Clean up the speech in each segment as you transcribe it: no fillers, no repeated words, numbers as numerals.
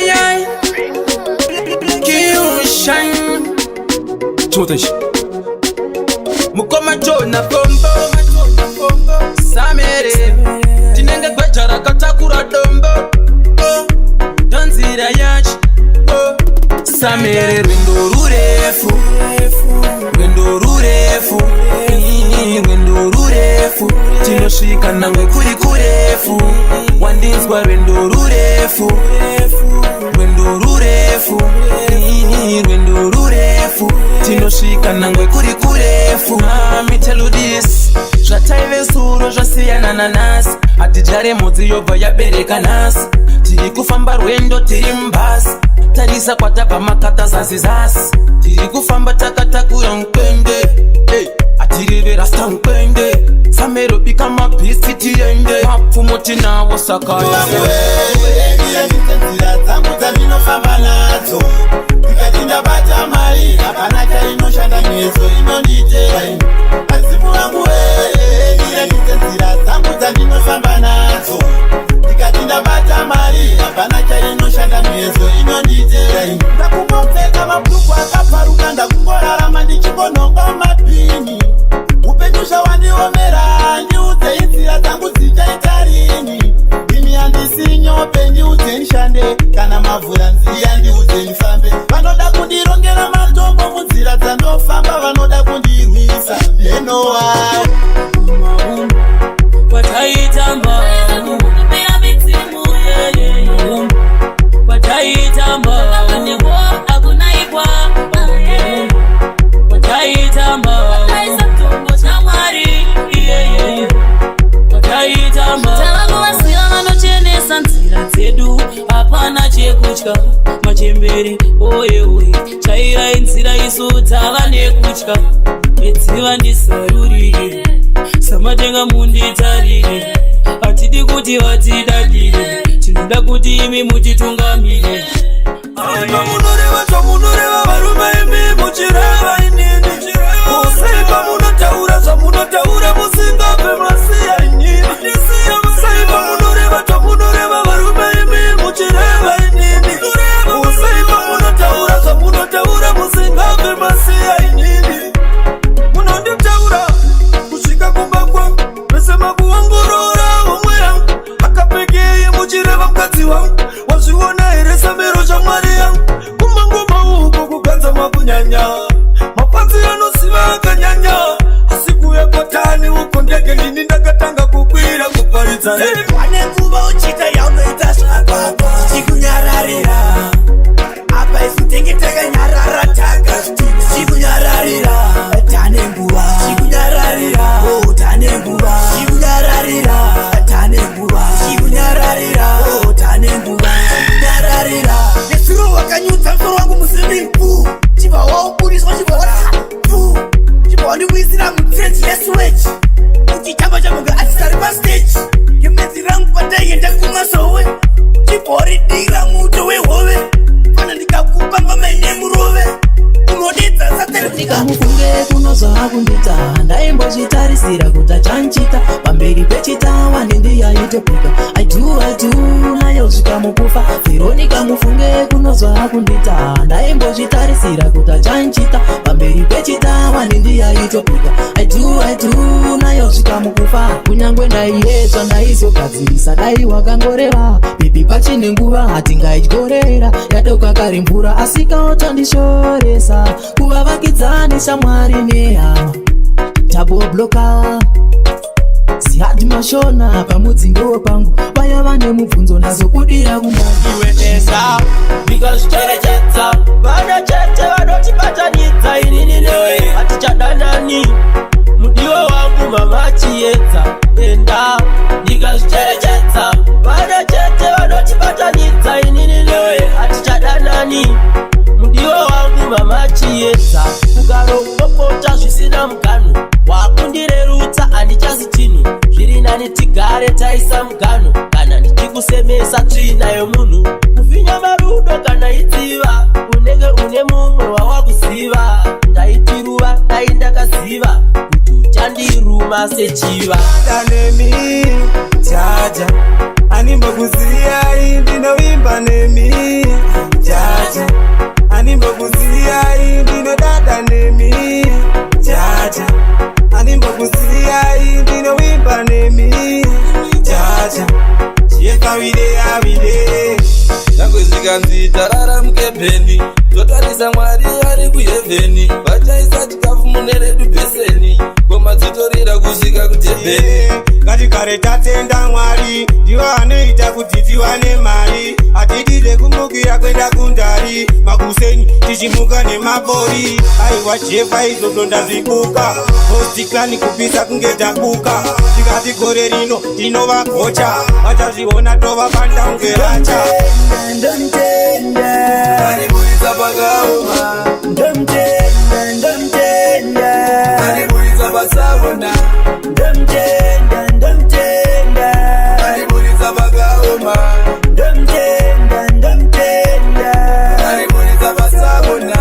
Yeah. Q-Shine. Chimoto ichi. Mukoma Jona Pombo Samere tinenge gweja rakatakura dombo. Oh, ndonzira yacho. Oh, Samere, rwendo rurefu, rwendo rurefu, rwendo rurefu, tinosvika nangwe kuri kurefu. Wandinzwa? Rwendo rurefu, rwendo rurefu, rwendo rurefu, tinosvika nangwe kuri kurefu. Let me tell you this: zvataive suro zvasiyana nanhasi. Hatidyare mhodzi yobva yabereka nhasi. Tiri kufamba rwendo, tiri mubhasi. Tarisa kwatabva, makata zasi zasi. Tiri kufamba takatakura mukwende. Hey, atireve rasta mukwende. Samero, bika mabhisi tiende, mapfumo tinawo saka. Nzira dzangu dzandinofamba nadzo, ndikati ndabata mari, hapana chainoshanda, miedzo inonditera. Adzimu vangu, ndiratidze nzira dzangu dzandinofamba nadzo. Ndikati ndabata mari, hapana chainoshanda, miedzo inonditera. Ndakungopfeka mabhurugwa akabvaruka, ndakungorarama ndichingonhonga mapini. Upenyu zvawandiomera, ndiudzei nzira dzangu dzichaita rini. Ini handisi nyope, ndiudze ndishande. Kana mavhura nzira, ndiudze ndifambe. Vanoda kundirongera matombo munzira dzandofamba, vanoda kundirwisa enowa. Kwataitamba, kwataitamba, kwataitamba, kwataitamba. Tava vanochenesa nzira dzedu, hapana chekutya. Machembere oye oye, chairai nzira, isu tava nekutya. Edziva ndisarurire, samatenga munditarire. Hatidi kuti vatidadire, tinoda kuti imi mutitungamire. Pamunoreva zvamunoreva, varume imi, muchireva inini. Sei pamunotaura zvamunotaura, musingabve masiya inini? Sei pamunoreva zvamunoreva, varume imi, muchireva inini? Sei pamunotaura zvamunotaura, musingabve masiya inini? Munonditaura kusvika kumba kwangu, mese makuongorora homwe yangu. Akapfekei muchireva mukadzi wangu? Wazviona here, Samero, shamwari yangu? Kumangoma uko kuganza makunyanya, mapanzi anosiva akanyanya. Asi kuya kwatani uko ndege, ndini ndakatanga kukwira kuparidza. Wane nguva uchiita yaunoita zvakwako, tichikunyararira. Apa isu tenge takanyarara, taka tichikunyararira. Tane nguva tichikunyararira, oh, tane nguva tichikunyararira, tane nguva tichikunyararira, oh, tane nguva tichikunyararira. Nesuro wakanyudza musoro wangu muswimming pool, chibva waubudiswa, chibva wati pu, chibva wandikuisira mutrench yesewage, uchitamba chamunge atisari pastage. Ngemedzi rangu pandaienda kumasowe, chibva waridira muto wehove. Fana ndikakupa ngoma murove, unodedza satani. Ndikamufunge kunozva kundita, ndaimbozvitarisira kuti achanchita pamberi pechitawa nendiyaitopika. I do, I do nayo svika mukufa. Veronica, mufunge kunozva kundita, ndaimbozvitarisira kuti achanchita pamberi pechitawa nendiyaitopika. I do, I do nayo svika mukufa. Kunyangwe ndaiedzwa, ndaizogadzirisa dai wakangoreva. Baby, pachine nguva, hatingaidyorera yadoka kare mvura, asi kaotandishoresa kuvavakidzani, shamwari nehama tabobloka. Zihadi mashona pamudzingewo pangu, vaya vane mubvunzo ndazokudira kumba. Iwe enda ndikazvicherechedza, vana chete vanotibatanidza inini newe, hatichadanani. Mudiwa wangu, mama Chiedza, enda ndikazvicherechedza, vana chete vanotibatanidza inini newe, hatichadanani. Mudiwa wangu, mama Chiedza, ukaropopota zvisina mugano, wakundirerutsa, handichazi chinhu. Zviri nani tigare taisa mugano. Kana ndichikusemesa, tsvina yomunhu. Kufinya marudo kana idziva, unenge une mumwe wawakuziva. Ndaitiruva, dai ndakaziva kuti uchandiruma sechiva. Tanemi jaja, animbokuziya. Awide, awide. Nyangwe zvikanzi tarara mukebheni, totarisa Mwari ari kuheaven. Vachaisa chikafu mune redu bheseni, ngoma dzitorira kusvika kuDurban. Ngatigare tatenda Mwari, ndivo anoita kuti tiwane mari. Hatidire kumukira kuenda kundari, makuseni tichimuka nemabori. Aiwa jefa, izvozvo ndazvikuka. Posticlan kupisa kunge tabuka. Tikati gore rino tinovagocha, vachazviona tovapanda kunge racha. Ndomtenda. Kaniburitsa pakaoma. Ndomtenda, ndomtenda. Kaniburitsa pasavona. Ndomtenda, ndomtenda. Kaniburitsa pakaoma. Ndomtenda, ndomtenda. Kaniburitsa pasavona.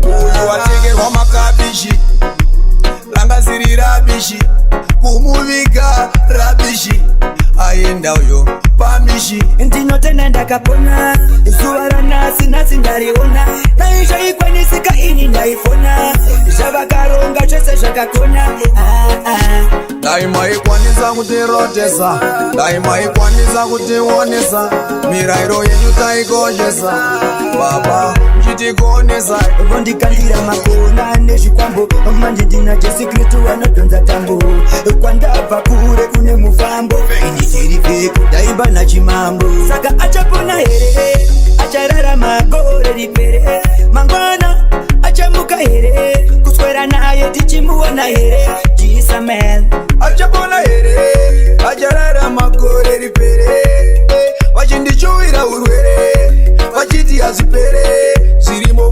Uyu watengerwa makabishi, ranga ziri rubbish, kumuviga rubbish, aenda uyo pamishi. Ndinotenda ndakapona, zuva ranhasi, nhasi ndariona. Dai zvaikwanisika ini ndaifona, zvavakaronga zvese zvakakona. Ah, ah. Dai maikwanisa kutirotesa, dai maikwanisa kutionesa, mirayiro yenyu taikoshesa, Baba muchitigonesa. Vondikandira makona nezvikwambo, manje ndina Jesu Kristu anodhonza tambo. Kwandabva kure, kune mufambo, ini tiri peko, ndaimba nachimambo. Saka achapona here? Achararama gore ripere? Mangwana achamuka here? Kuswera naye tichimuona here? Jisaman. Achapona here? Achararama gore ripere? Vachindichuvira urwere, vachiti hazvipere, zvirimo.